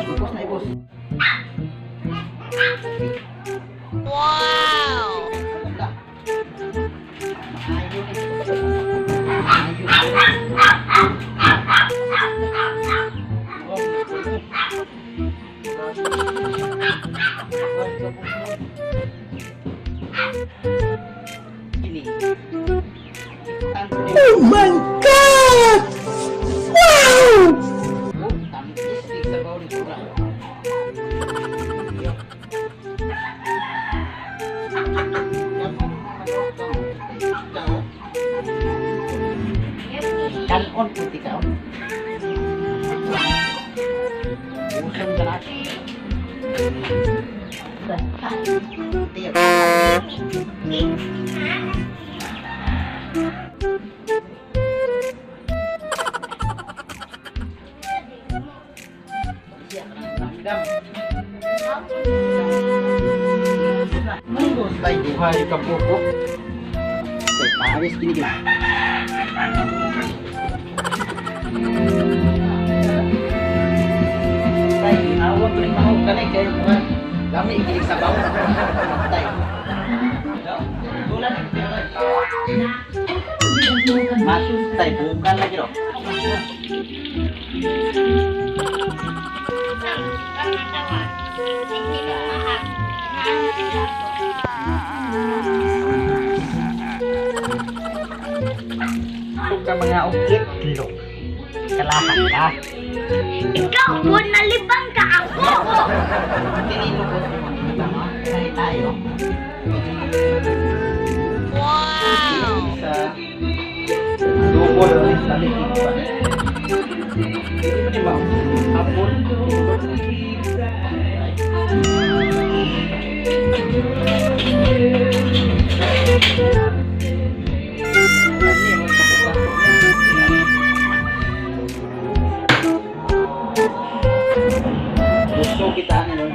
Ibos na ibos. Wow! Oh my God! Wow! Kanon puti ka. Usan ka na. Tay buhay ka po. Tay paris kini gid. Tay awak ning mahog kanay kay mga lami ikilig sa bawo. Tay. Wala ni Matay bukan lagi ro. Ka mga ukit lo. Kalahan ka. Ikaw po, nalibang ka ako! Tinino ko. Tayo tayo. Wow! Sa double sa likod pa. Hindi ba di ba? Hapon. Gusto kita ano nun.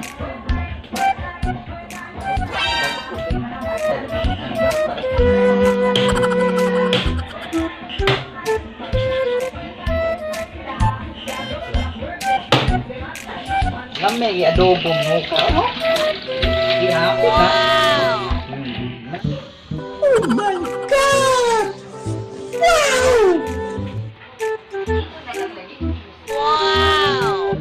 Lami i-adobo mo ka, no? Gihapon na. Wow! Oh my God! Wow! Wow!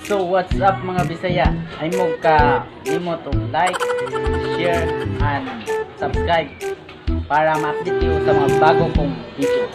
So what's up, mga Bisaya? Ay mo ka nimo to like, share and subscribe para ma-update kayo sa mga bago kong video.